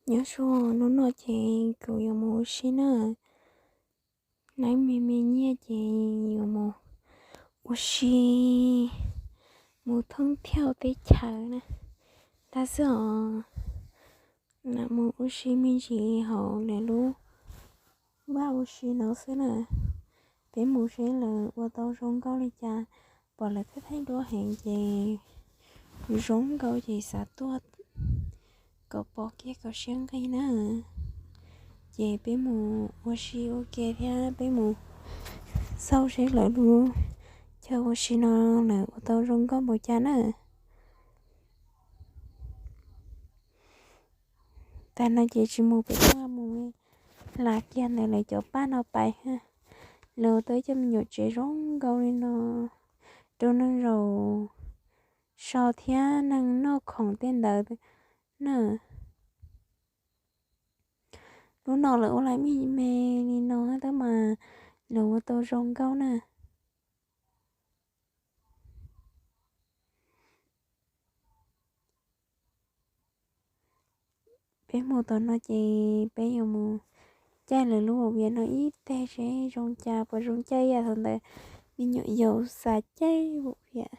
Nyob zoo, hnub no ces kuv yuav mus ua si na. Neb me me nyiaj ces yuav mus ua si, mus thoob thiaus teb chaws na. Tab xwb os, mus ua si me ntsis hauv lawv lub vaj ua si no xwb na. Peb mus seb lawv ua tau zoo nkauj li cas, pom lawv thaij thaij duab heev ces zoo nkauj ces xav tuaj kom pom kiag kom siab nqig na. Ces peb mus ua si ua ke thiab peb mus xauj seb lawv lub chaw ua si no lawv ua tau zoo nkauj npaum cas na. Tas no ces tsis mus pem toj, mus lam kiag ntawm lawv cov paj no pais. Lawv ua tau ib co me nyuam tsev zoo nkauj li no rau neeg zaum so thiab neeg noj khoom tej ntawd na. Lub no lawv ua lawv me me li no tab mas lawv ua tau zoo nkauj na. Peb mus tom no ces peb yuav mus caij lawv lub hauv viam no ib teg seb zoo cas, puas zoo caij ib yam thaum ntawd me nyuam yaus xav caij hauv viam.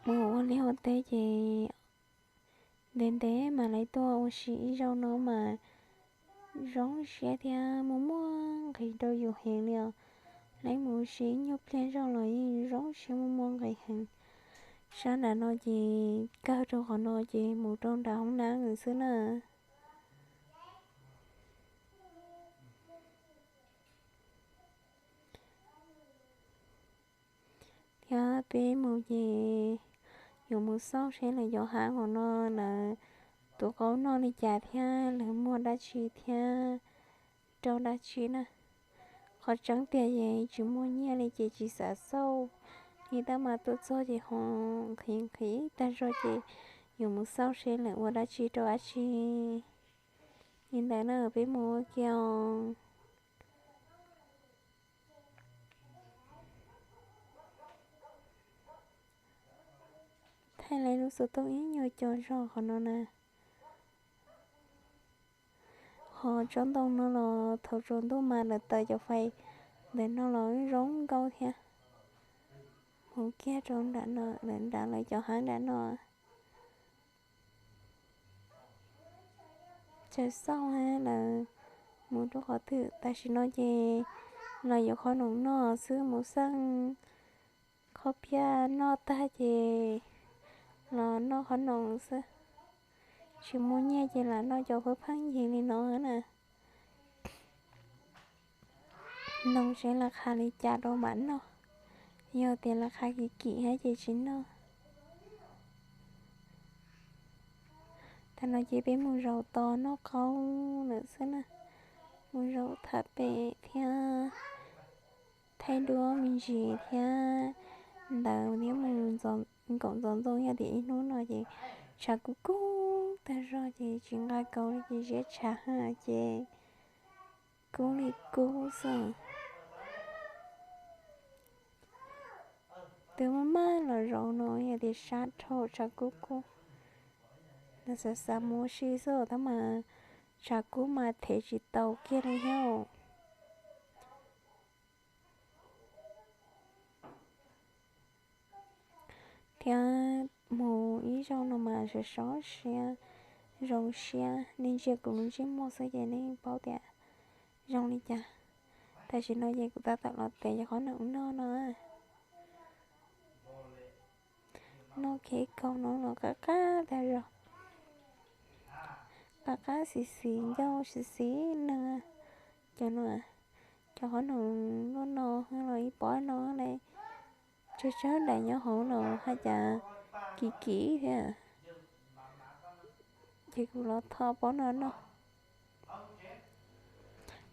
Mus ua liaj ua teb ces ntev ntev mas lawv tuaj ua si ib zaug no mas zoo siab thiab muaj muaj nqis rau yus heev li os. Lawv mus ua si ib nyuag pliag zog los yeej zoo siab muaj muaj nqis heev. Sab nram no ces kawg rau qhov no ces mus rau nram hoob nab xwb na. Thiab peb mus ces yuav mus xauj seb lawv cov hav hauv no lawv tus qaub noj li cas thiab lawv muag dab tsi thiab rau dab tsi na. Qhov tseeb tiag ces tsis muaj nyiaj li ces tsis xav xauj li tab mas tuaj txog ces ho nqhis nqhis tag zog ces yuav mus xauj seb lawv ua dab tsi rau dab tsi. Li ntawd na peb mus ua ke os. Thaij lawv lub xov tooj ib nyuag co zog qhov no na. Ho tsob ntoo no los thaum tsaus ntuj mas lawv taws cov fais ntawm no los zoo nkauj thiab. Mus kiag rau nram no, nram lawv cov hav nram no. Tsaws xauj lawv mus rau qhov twg. Tam sim no ces los yuav qhov noom noj xwb, mus xeej qhov phiaj noj tag ces los noj qhov noom xwb. Tsis muaj nyiaj ces lam noj cov pheeb pheeb yig li no na. Noog seb las qha li cas rau mam noj, yog tias las qha kim kim thiab ces tsis noj. Thaum no ces peb mus zaum tos noj qaub lawm xwb na, mus zaum tham pem thiab thaij duab me ntsis thiab ntawd thiab mus nkaum ntxoov ntxoo, yog tias ib hnub no ces tshav kub kub tag zog ces tsis nqa kaus li ces ziab tshav ha ces kub li kub xwb. Twb maj maj los zaum no yog tias sab dhau tshav kub kub. Xav xav mus ua si xwb tab mas tshav kub mas them tsis tau kiag li thiab. Thiab mus ib zaug no mas sov sov siab, zoo siab, nej ntsia kuv lub ntsej muag xwb ces nej paub tias zoo li cas. Tam sim no ces kuv tab tom los tev cov qhob noom noj no. Noj kev kaus no los qab qab tag zog, qab qab xis xis ncauj xis xis neeg. Cov no, cov qhob noom no no los ib pob no li, tsawg tsawg daim nyob hauv los hais cas kim kim thiab. Ces kuv los tho pob no noj.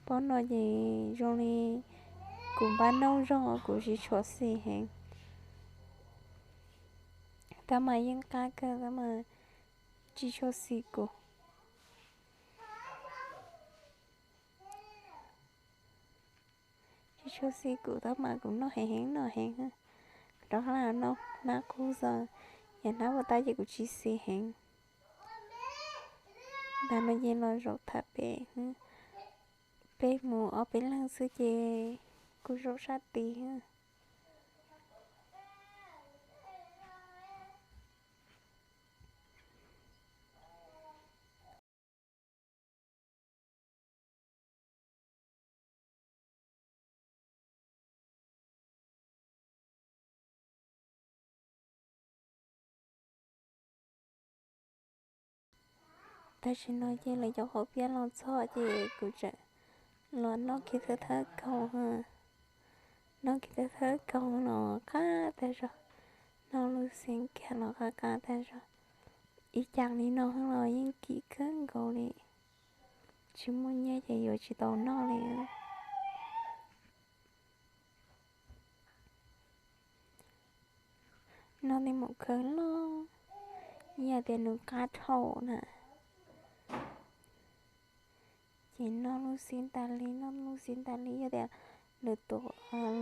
Pob no ces zoo li kuv npaj noj zog kuv tsis tshua xis heev, tab mas yeej qab kawg tab mas tsis tshua xis kuv. Tsis tshua xis kuv tab mas kuv noj heev heev noj heev. Rov qab los noj hnab qub xwb, yog hnab ua tab ces kuv tsis xis heev. Ntawm no ces los zaum tham pem, peb mus ob peb leeg xwb ces kuj zaum sab tid. Tam sim no ces lawv cov qhaub piab los txog ces kuv tseem los noj kiag thawj thawj kaus. Noj kiag thawj thawj kaus los qab tag zog, noj lub xeeb kiag los qab qab tag zog. Ib cas li no los yeej kim kawg nkaus li, tsis muaj nyiaj ces yuav tsis tau noj li. Noj tej mus khawv loj, yog tias nws qab dhau na, ces noj lub xeeb tas li, noj lub xeeb tas li, yog tias lawv tuav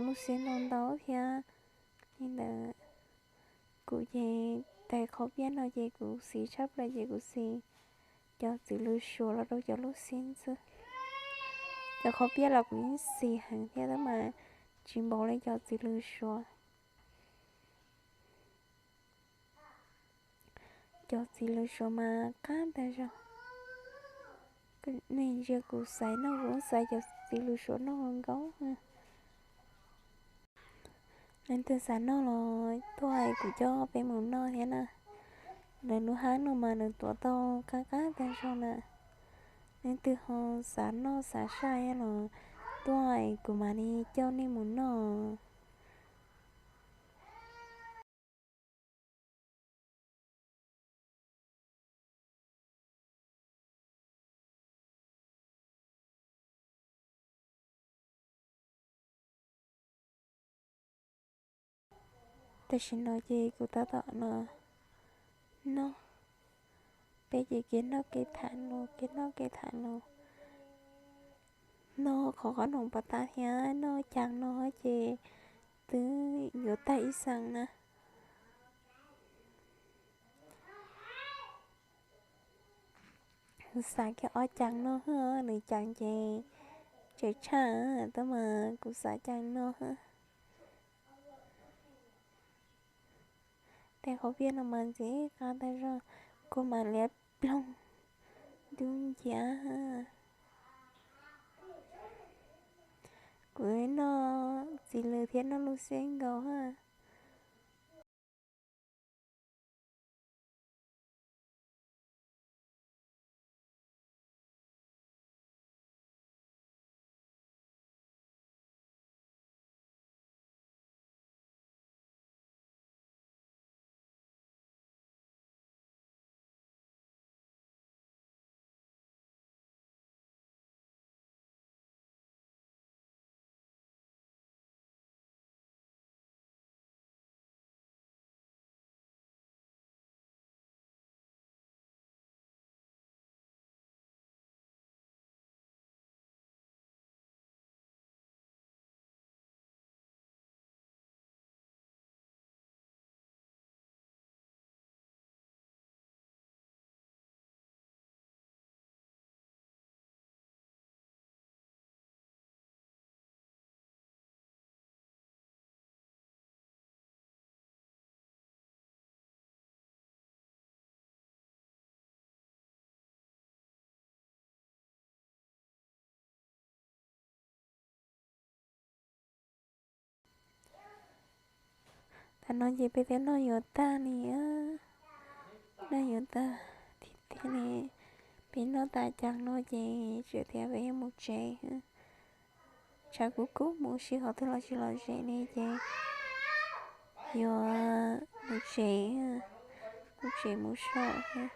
lub xeeb ntau ntau thiab li ntawd. Kuv ces tais qhaub piab no ces kuv xis tshaj plaws ces kuv xis cov txiv lws suav los rau cov lub xeeb xwb. Cov qhaub piab los kuv yeej xis heev thiab tab mas tsis npaum li cov txiv lws suav. Cov txiv lws suav mas qab tag zog. Nej ntsia kuv xaiv noj kuv xaiv cov txiv lws suav noj nkaus. Leej twg xav noj los tuaj es kuv coj peb mus noj thiab na. Lawv lub hab no mas nws tuav tau qab qab tag zog na. Leej twg ho xav noj xav saib los tuaj es kuv mam li coj nej mus noj. Tam sim no ces kuv tab tom los noj, peb ces kev noj kev tham los kev noj kev tham los, noj qhov qhob noom pov tas thiab noj cas no ces twb yuav tag ib xeem na. Kuv xav kiag ob cas no, nws cas ces tseem tshaj, tab mas kuv xav cas no. Tej qhov piaj no mas ntxim qab tag zog, kuv mam liab ploog dub nciab. Kuv noj txiv lws thiab noj lub xib nkaus ha. Tam no ces peb twb noj yuav tag li, noj yuav tag tiag tiag li. Peb noj tas cas no ces tseem tias peb yuav mus tsev. Tshav kub kub mus ua si qhov twg los tsis lom zem li ces yuav mus tsev, mus tsev mus so. Tam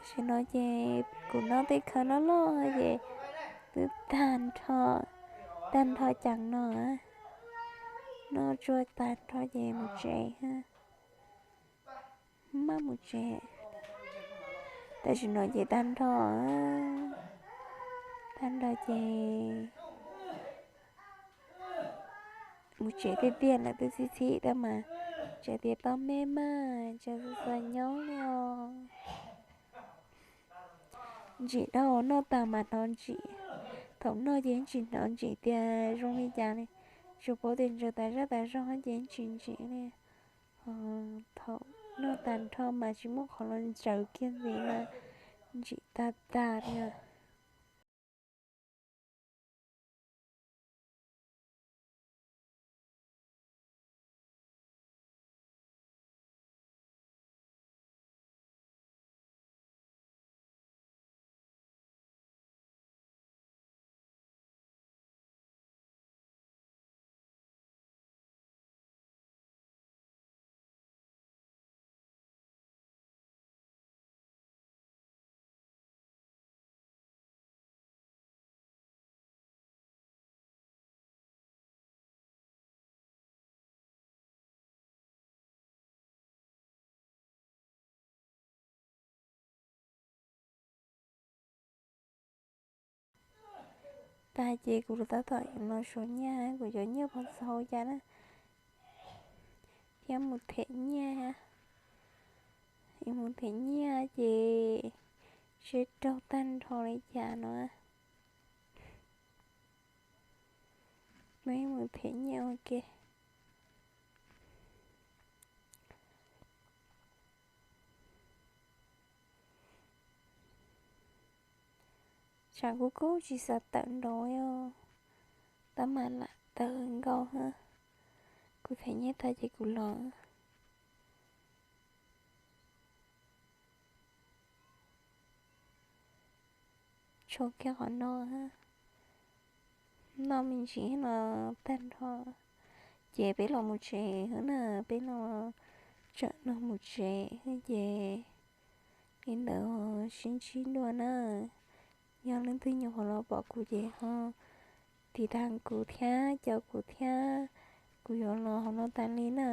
sim no ces kuv noj tej khawv loj loj ces twb tag nrho, tag nrho cas no. Noj tsuag tag nrho ces mus tsev, maj mus tsev. Tam sim no ces tag nrho, tag nrho ces mus tsev tiag tiag lawm, twb txhib txhib tab mas tseem tias pab me mas tseem txom txom nyem li os. Ntsim dhau, noj tas mas hnov ntsim. Thaum noj ces tsis hnov ntsim tias zoo li cas li, tsuas paub tias ntsaws tas zaj tas zog ces tsis ntsim li. Thaum noj tag nrho mas tsis muaj qhov los ntsaws kiag ntxiv mas ntsim tag tag li. Tag ces kuv tab tom los suav nyiaj, kuv cov nyiaj puas txaus cas na, thiab mus them nyiaj, mus them nyiaj ces seb raug tag nrho li cas no. Mus them nyiaj ua ke. Tshav kub kub tsis xav tawm nraud os, tab mas lam tawm nkaus. Kuv them nyiaj tag ces kuv los tshuav kiag qhov no, noj me ntsis no tag nrho ces peb los mus tsev na, peb los tseem no mus tsev ces li ntawd sib ntsib dua na. Yog leej twg nyuam qhuav los pom kuv ces ho tiv tas kuv thiab, caum kuv thiab, kuv yuav los hauv no tas li na.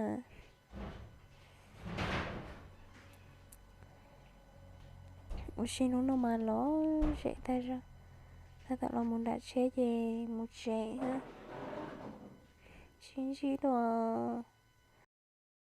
Ua si hnub no mas lom zem tag zog. Tab tom los mus nram tsheb ces mus tsev na. Sib ntsib dua.